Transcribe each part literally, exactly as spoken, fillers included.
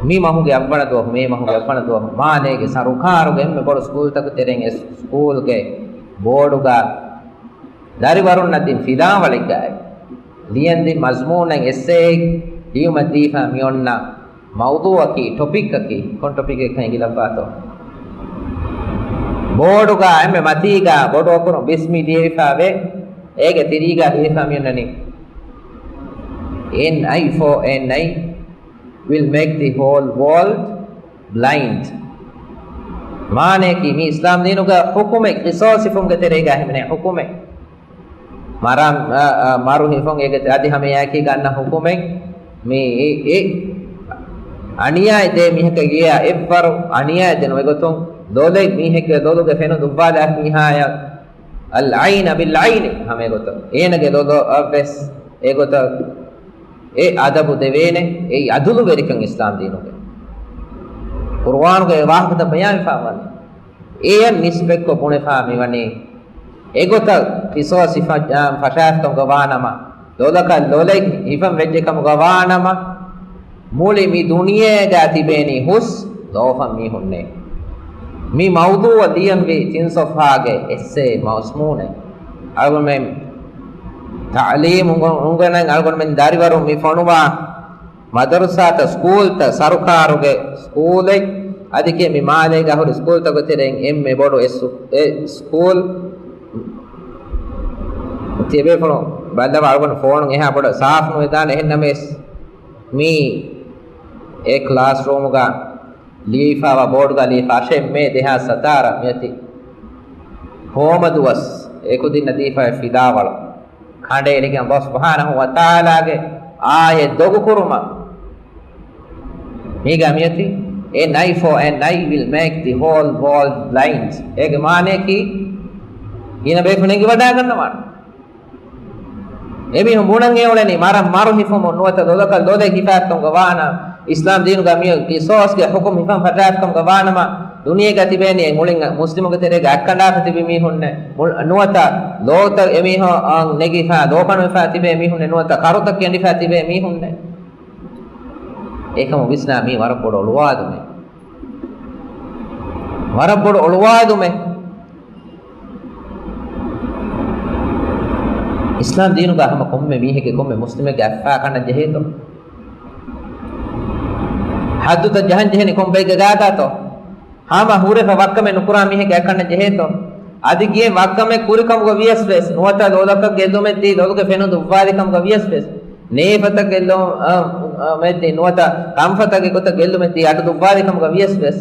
މި މަހުގެ އަށްވަނަ ދުވަހު، މޭ މަހުގެ އަށްވަނަ ދުވަހު، މާލޭގެ ސަރުކާރުގެ އެންމެ ބޮޑު ސްކޫލްތަކުގެ ތެރެއިން އެ ސްކޫލްގެ ބޯޑުގަ ދަރިވަރުންނަށް ދިން ފިލާވަޅެއްގައި ލިޔަންދިން މަޒްމޫނެއް އެއްސޭއެއް ލިޔުމަށް ދީފަ މިއޮންނަ މައުޟޫއަކީ، ޓޮޕިކަކީ، ކޮން ޓޮޕިކެއްކަން އެނގިލައްވާތޯ؟ ބޯޑުގަ އެންމެ މަތީގަ ބޮޑު އަކުރުން ބިސްމި ލިޔެވިފަ ވޭ. އޭގެ ތިރީގަ ލިޔެފަ މިއޮންނަނީ، An eye for an eye will make the whole world blind. މާނަޔަކީ، މި އިސްލާމް ދީނުގަ ޙުކުމެއް، ޤިޞާޞް ހިފުމުގެ ތެރޭގަ ހިމެނޭ ޙުކުމެއް. މަރާ، އަ، އަ، މަރު ހިފުން އޭގެ އަދި ހަމައެއާއެކީގަ އަންނަ ޙުކުމެއް. މި އެ، އެ އަނިޔާއެއް ދޭ މީހަކަށް އެއާ އެއްވަރު އަނިޔާއެއް ދެން އެގޮތުން ލޮލެއް މީހެއްގެ ލޮލުގެ ފެނުން ދުއްވާލާ މީހާޔަށް، العين بالعين، ހަމަ އެގޮތަށް އޭނަގެ ލޮލަށްވެސް އެގޮތަށް އެ އަދަބު ދެވޭނެ. އެއީ އަދުލުވެރިކަން އިސްލާމް ދީނުގެ. ޤުރުއާނުގެ ވާހަކަތައް ބަޔާންވެފަ ވަނީ. އެޔަށް ނިސްބަތްކޮށް ބުނެފަ މިވަނީ، އެގޮތަށް ޤިޞާޞް ފަ-، އާ، ފަށާފިކަމުގަ ވާނަމަ، ލޮލަކަށް ލޮލެއް ހިފަން ވެއްޖެ ކަމުގަ ވާނަމަ، މުޅި މި ދުނިޔޭގަ ތިބޭނީ ހުސް ލޯފަން މީހުންނޭ. މި މައުޟޫއަށް ލިޔަންވީ ތިން ޞަފްޙާގެ އެއްސޭ މަޒްމޫނެއް. އަޅުގަނޑުމެން ތަޢުލީމު އުނގަ-، އުނގަން އަޅުގަނޑުމެން ދަރިވަރުން މި ފޮނުވާ މަދަރުސާތައް، ސްކޫލްތައް، ސަރުކާރުގެ ސްކޫލެއް، އަދި މި މާލޭގަ ހުރި ސްކޫލްތަކުގެ ތެރެއިން އެންމެ ބޮޑު އެއް ސް-، އެއް ސްކޫލް. ތިޔަބޭފުޅުން ބައްލަވާ، އަޅުގަނޑު ފޯނުން އެހާ ބޮޑަށް ސާފު ނުވެދާނެ. އެހެންނަމަވެސް، މީ އެ ކްލާސްރޫމުގަ ލިޔެފައިވާ ބޯޑުގަ ލިޔެފަ އަށެއް މޭ ދެހާސް ސަތާރަ މިއޮތީ ހޯމަ ދުވަސް އެކުދިންނަށް ދީފައި ފިލާވަޅު. ކަނޑައެޅިގެން ﷲ ސުބްޙާނަހޫ ވަތަޢާލާގެ އާޔަތް ދޮގުކުރުމަށް. މީގަ މިއޮތީ، An eye for an eye will make the whole world blind. އޭގެ މާނަޔަކީ، ގިނަ ބޭފުޅުން އެނގިވަޑައިގަންނަވާނެ. އެމީހުން ބުނަން އެ އުޅެނީ މަރަށް މަރު ހިފުމުން ނުވަތަ ލޮލަކަށް ލޮލެއް ހިފާފިކަމުގަ ވާނަމަ، އިސްލާމް ދީނުގަ މި ޤިޞާޞްގެ ޙުކުމް ހިފަން ފަށާފިކަމުގަ ވާނަމަ، ދުނިޔޭގަ ތިބޭނީ އެ މުޅިން މުސްލިމުގެ ތެރޭގަ އަތްކަނޑާފަ ތިބި މީހުންނެއް، މުޅ-، ނުވަތަ ލޯތައް އެމީހުން ނެގިފަ، ލޯ ފޮނުވިފަ ތިބޭ މީހުންނެއް، ނުވަތަ ކަރުތައް ކެނޑިފަ ތިބޭ މީހުންނެއް. އެކަމު ވިސްނާ މީ ވަރަށް ބޮޑު އޮޅުވާލުމެއް. ވަރަށް ބޮޑު އޮޅުވާލުމެއް. އިސްލާމް ދީނުގަ ހަމަ ކޮންމެ މީހެއްގެ ކޮންމެ މުސްލިމެއްގެ އަތްފައި ކަނޑަން ޖެހޭތޯ؟ ޙައްދުތައް ޖަހަން ޖެހެނީ ކޮން ބައެއްގެ ގާތާތޯ؟ ހަމަ ހުރެފަ ވައްކަމެއް ނުކުރާ މީހެއްގެ އަތް ކަނޑަން ޖެހޭތޯ؟ އަދި ގިޔަން ވައްކަމެއް ކުރިކަމުގަ ވިޔަސް ވެސް، ނުވަތަ ލޮލަކަށް ގެއްލުމެއްދީ ލޮލުގެ ފެނުން ދުއްވާލިކަމުގަ ވިޔަސް ވެސް، ނޭފަތައް ގެއްލު-، އަ، އަ، މެއްދީ ނުވަތަ ކަންފަތައް އެގޮތަށް ގެއްލުމެއްދީ އަޑު ދުއްވާލިކަމުގަ ވިޔަސް ވެސް،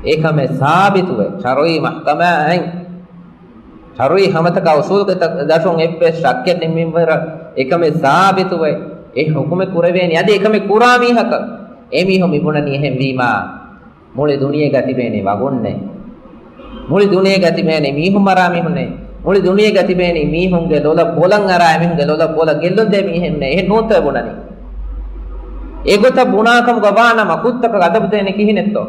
އެކަމެއް ސާބިތުވެ، ޝަރުޢީ މަޙްކަމާއިން، ޝަރުޢީ ހަމަތަކާ އުޞޫލުގެ ތަ-، ދަށުން އެއްވެސް ޝައްކެއް ނިންމިންވަރަށް އެކަމެއް ސާބިތުވެ، އެ ޙުކުމެއް ކުރެވޭނީ. އަދި އެކަމެއް ކުރާ މީހަކަށް އެމީހުން މިބުނަނީ އެހެންވީމާ، މުޅި ދުނިޔޭގަ ތިބޭނީ ވަގުންނޭ. މުޅި ދުނިޔޭގަ ތިބޭނީ މީހުން މަރާ މީހުންނޭ. މުޅި ދުނިޔޭގަ ތިބޭނީ މީހުންގެ ލޮލަށް ބޮލަށް އަރާ، މީހުންގެ ލޮލަށް ބޮލަށް ގެއްލުންދޭ މީހެއްނޭ. އެހެން ނޫންތޯ ބުނަނީ؟ އެގޮތަށް ބުނާކަމުގަ ވާނަމަ ކުށްތަކަށް އަދަބު ދޭނެ ކިހިނެއްތޯ؟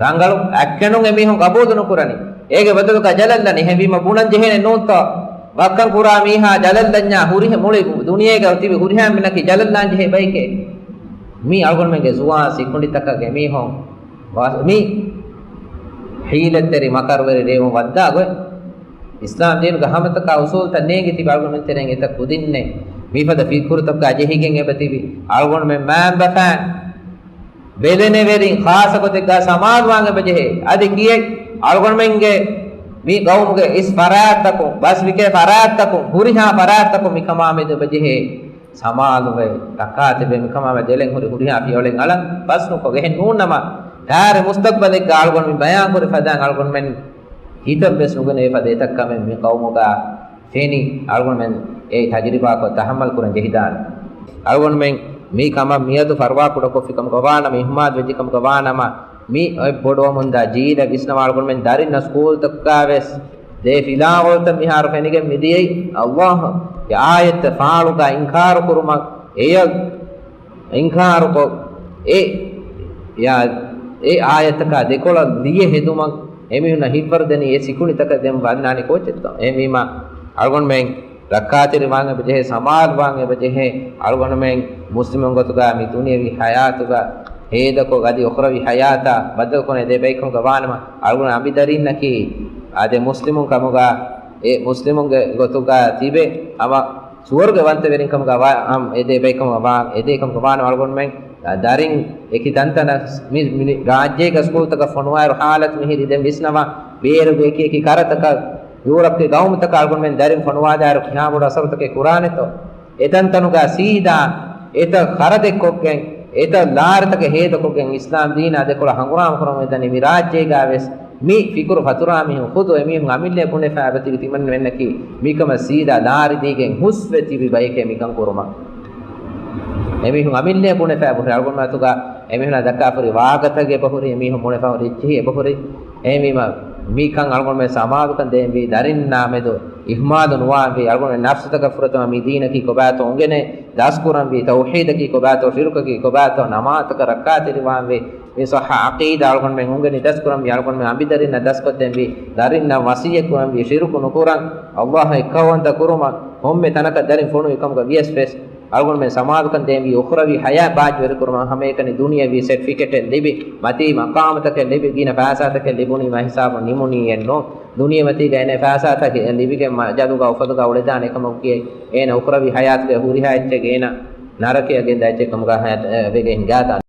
ރަނގަޅު އަތްކެނޑުން އެމީހުން ގަބޫލު ނުކުރަނީ. އޭގެ ބަދަލުގަ ޖަލަށްލަނީ. އެހެންވީމަ ބުނަން ޖެހޭނެ ނޫންތޯ؟ ވައްކަން ކުރާ މީހާ ޖަލަށްލަންޏާ ހުރިހެ-، މުޅި ދުނިޔޭގަ ތިބި ހުރިހާ މީހުންނަކީ ޖަލަށްލާން ޖެހޭ ބައެކޭ. މީ އަޅުގަނޑުމެންގެ ޒުވާން ސިކުނޑިތަކަށް އެމީހުން ވާ-، މި ޙީލަތްތެރި މަކަރުވެރި ރޭވުން ވައްދާ ގޮތް. އިސްލާމް ދީނުގެ ހަމަތަކާ އުޞޫލުތައް ނޭނގި ތިބި އަޅުގަނޑުމެން ތެރެއިން އެތައް ކުދިންނެއް މިފަދަ ފިކުރުތަކާ ޖެހިގެން އެބަ ތިބި. އަޅުގަނޑުމެން މައިންބަފައިން ބެލެނިވެރިން ޚާއްޞަ ގޮތެއްގަ ސަމާލުވާން އެބަ ޖެހޭ. އަދި ކިއެއް އަޅުގަނޑުމެންގެ މި ގައުމުގެ އިސް ފަރާތްތަކުން، ބަސްވިކޭ ފަރާތްތަކުން، ހުރިހާ ފަރާތްތަކުން މިކަމާމެދު އެބަ ޖެހޭ ސަމާލުވެ، ރައްކާތެރިވެ، މިކަމާމެދު އެޅެން ހުރި ހުރިހާ ފިޔަވަޅެއް އަޅަން ބަސް ނުކޮށް. އެހެން ނޫންނަމަ، ކާރި މުސްތަޤްބަލެއްގަ އަޅުގަނޑު މި ބަޔާންކުރި ފަދައިން އަޅުގަނޑުމެން ހިތަށްވެސް ނުގެނެވޭ ފަދަ އެތައް ކަމެއް މި ޤައުމުގަ ފެނި، އަޅުގަނޑުމެން އެ ތަޖުރިބާކޮށް ތަޙައްމަލް ކުރަން ޖެހިދާނެ. އަޅުގަނޑުމެން މި ކަމަށް މިއަދު ފަރުވާކުޑަކޮށްފިކަމުގަ ވާނަމަ، އިހުމާލު ވެއްޖެކަމުގަ ވާނަމަ، މި އޮތް ބޮޑުވަމުންދާ ޖީލަށް ވިސްނަވާ އަޅުގަނޑުމެން ދަރިންނަށް ސްކޫލްތަކުގަ ވެސް ދޭ ފިލާވަޅުތައް މިހާރު ފެނިގެން މިދިޔައީ، ﷲ ގެ އާޔަތްތައް ފާޅުގަ އިންކާރު ކުރުމަށް، އެޔަށް އިންކާރުކޮށް، އެ، ޔާ، އެ އާޔަތަކާ ދެކޮޅަށް ލިޔެ ހެދުމަށް އެމީހުންނަށް ހިތްވަރު ދެނީ އެ ސިކުނޑިތަކަށް ދެން ވަންނާނީ ކޯޗެއްތޯ؟ އެހެންވީމާ، އަޅުގަނޑުމެން ރައްކާތެރިވާން އެބަޖެހޭ، ސަމާލުވާން އެބަޖެހޭ، އަޅުގަނޑުމެން މުސްލިމުން ގޮތުގަ މި ދުނިޔަވީ ހަޔާތުގަ ހޭދަކޮށް އަދި އުޚްރަވީ ހަޔާތާ ބައްދަލުކުރަން އެދޭ ބައެއްކަމުގަ ވާނަމަ، އަޅުގަނޑު އަނބިދަރިންނަކީ އާދެ މުސްލިމުން ކަމުގަ، އެ މުސްލިމުންގެ ގޮތުގަ ތިބެ ހަމަ ސުވަރުގެ ވަންތަވެރިން ކަމުގަ ވާ، އަމް އެދޭ ބައެއްކަމުގަ ވާ، އެދޭ ކަމުގަ ވާނަމަ އަޅުގަނޑުމެން ދަރިން އެކި ތަންތަނަށް މި، މި ރާއްޖޭގަ ސްކޫލްތަކަށް ފޮނުވާއިރު ހާލަތު މިހިރީ ދެން ވިސްނަވާ، ބޭރުގެ އެކި އެކި ކަރަތަކަށް ޔޫރަޕްގެ ގައުމުތަކަށް އަޅުގަނޑުމެން ދަރިން ފޮނުވާދާއިރު ކިހާ ބޮޑު އަސަރުތަކެއް ކުރާނެތޯ؟ އެތަންތަނުގަ ސީދާ އެތައް ޚަރަދެއްކޮށްގެން، އެތައް ލާރިތަކެއް ހޭދަކޮށްގެން އިސްލާމް ދީނާ ދެކޮޅަށް ހަނގުރާމަ ކުރަމުން ދަނީ މި ރާއްޖޭގަ ވެސް މި ފިކުރު ފަތުރާ މީހުން ޚުދު އެމީހުން އަމިއްލައަށް ބުނެފައި އެބަތިބި ތިމަންމެންނަކީ މިކަމަށް ސީދާ ލާރި ދީގެން ހުސްވެ ތިބި ބައެކޭ މިކަން ކުރުމަށް. އެމީހުން އަމިއްލައަށް ބުނެފައި އެބަހުރި އަޅުގަނޑުމެން އަތުގަ އެމީހުނާ ދައްކާފަހުރި ވާހަކަތަކެއް އެބަހުރި، އެމީހުން ބުނެފަހުރި އެއްޗިހި އެބަހުރި. އެހެންވީމަ މިކަން އަޅުގަނޑުމެން ސަމާލުކަން ދޭންވީ ދަރިންނާ މެދު އިހުމާލު ނުވާންވީ އަޅުގަނޑުމެން ނަފްސުތަކަށް ފުރަތަމަ މި ދީނަކީ ކޮބާތޯ އުނގެނޭ ދަސްކުރަންވީ، ތައުޙީދަކީ ކޮބާތޯ، ޝިރުކަކީ ކޮބާތޯ، ނަމާދުތަކަށް ރައްކާތެރިވާންވީ، މި ޞައްޙަ ޢަޤީދާ އަޅުގަނޑުމެން އުނގެނި ދަސްކުރަންވީ، އަނބިދަރިންނަށް ދަސްކޮށްދޭންވީ، ދަރިންނަށް ވަޞިއްޔަތް ކުރަންވީ، ޝިރުކު ނުކުރަން، ﷲ އަށް އެއްކައުވަންތަ ކުރުމަށް، ކޮންމެ ތަނަކަށް ދަރިން ފޮނުވި ކަމުގަ ވިޔަސް ވެސް، އަޅުގަނޑުމެން ސަމާލުކަން ދޭންވީ، އުޚްރަވީ ޙަޔާތް ބާއްޖަވެރިކުރުމަށް ހަމައެކަނި ދުނިޔަވީ ސެޓްފިކެޓެއް ލިބި، މަތީ މަޤާމުތަކެއް ލިބި، ގިނަ ފައިސާތަކެއް ލިބުނީމަ ހިސާބުން ނިމުނީއެއްނު. ދުނިޔެމަތީގަ އޭނަ ފައިސާތަކެއް ލިބިގެން މަޖާލުގަ އުފަލުގަ އުޅެދާނެ ކަމަކު ކިޔޭ، އޭނަ އުޚްރަވީ ޙަޔާތުގެ ހުރިހާ އެއްޗެއް އޭނަ ނަރަކަޔަށް ގެންދާ އެއްޗެއް ކަމުގަ ވެގެން ހިނގާދާނެ.